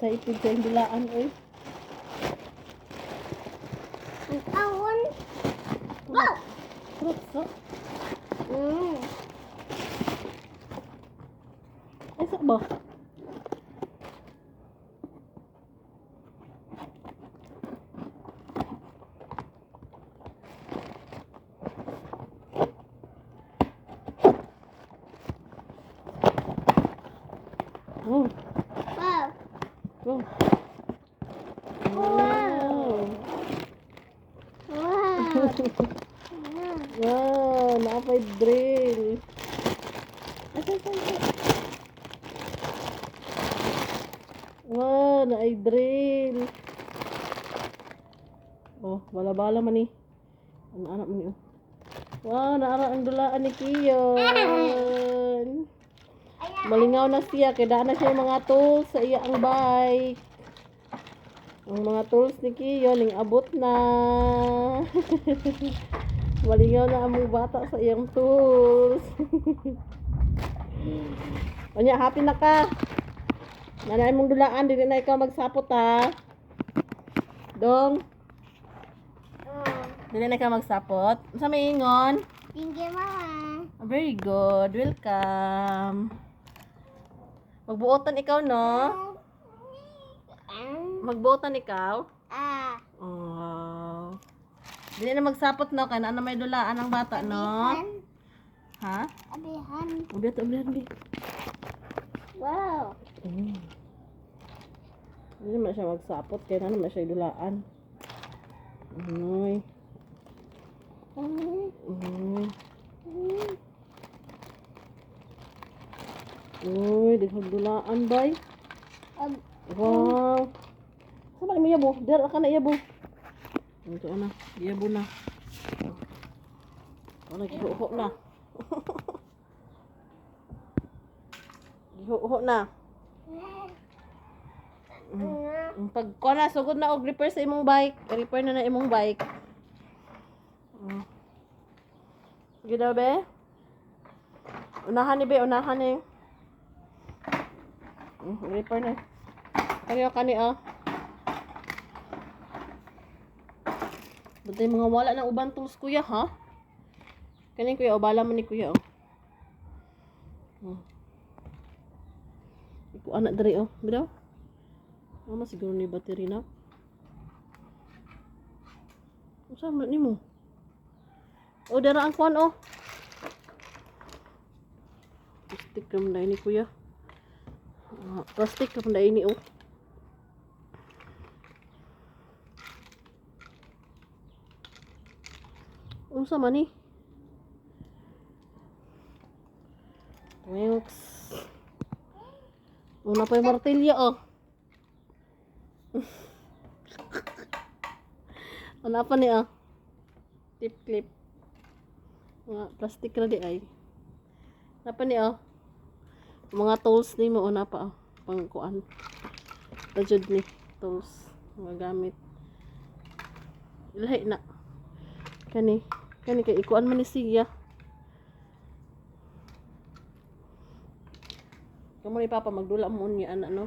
Excited sa iyang dulaan, oy. Ang awon. Wow! Fruits, oh. Ay, sa ba? Oh, Wow! go. Wow. Wow! Wow, naapay drill. Asa, asa, asa. Wow, naay drill. Oh, bala-bala man ni. Ano anak man ni oh. Wow, naara ang dulaan ni Kiyon. Malingaw na siya kay daan na siya yung mga tools sa iya ang bike. Ang mga tools ni Kiyon ning abot na. Malingaw na among bata sa iyang tools. Unya, happy na ka. Nanay mong dulaan, dili na ikaw magsapot ha. Dong, dili na ikaw magsapot. Sa may ingon? Thank you, Mama. Very good. Welcome. Magbuotan ikaw, no? Magbuotan ikaw? Ah. Oh. Dili na magsapot, no? Kaya na may dulaan ang bata, no? Abihan. Ha? Abihan. Ubi, ubi, ubi. Wow. Hindi naman siya magsapot. Kaya na naman siya dulaan. Uy. Uy. Uy, daghang dulaan, bay. Wow. Sama ni mo yabo? Dara ka na yabo. Ito na, yabo na. Oh, naghihuho na. Gihuho na. Pag ko na sugod na og repair sa imong bike, repair na na imong bike. Sige daw, be. Unahan ni be, unahan ni. Repair na. Kani oh, kani oh. Bantay mga wala ng uban tools kuya ha. Kani kuya, oh, bala man ni kuya oh. Oh. Iku anak diri oh, bidaw. Mama siguro ni battery na. Unsa man nimo? Oh, dara ang kuan oh. Plastic ram na ini kuya. Ah, plastic ram na ini oh. Unsa man ni? Thanks. Una pa yung martilyo oh. Ano pa ni ah? Tip clip. Mga plastic ra di ay. Napa ni oh. Mga tools ni mo una pa oh. Pangkuan. Tajud ni tools mga gamit. Ilahi na. Kani kani kay ikuan man ni siya. Kamo ni Papa magdula mo niya ana no.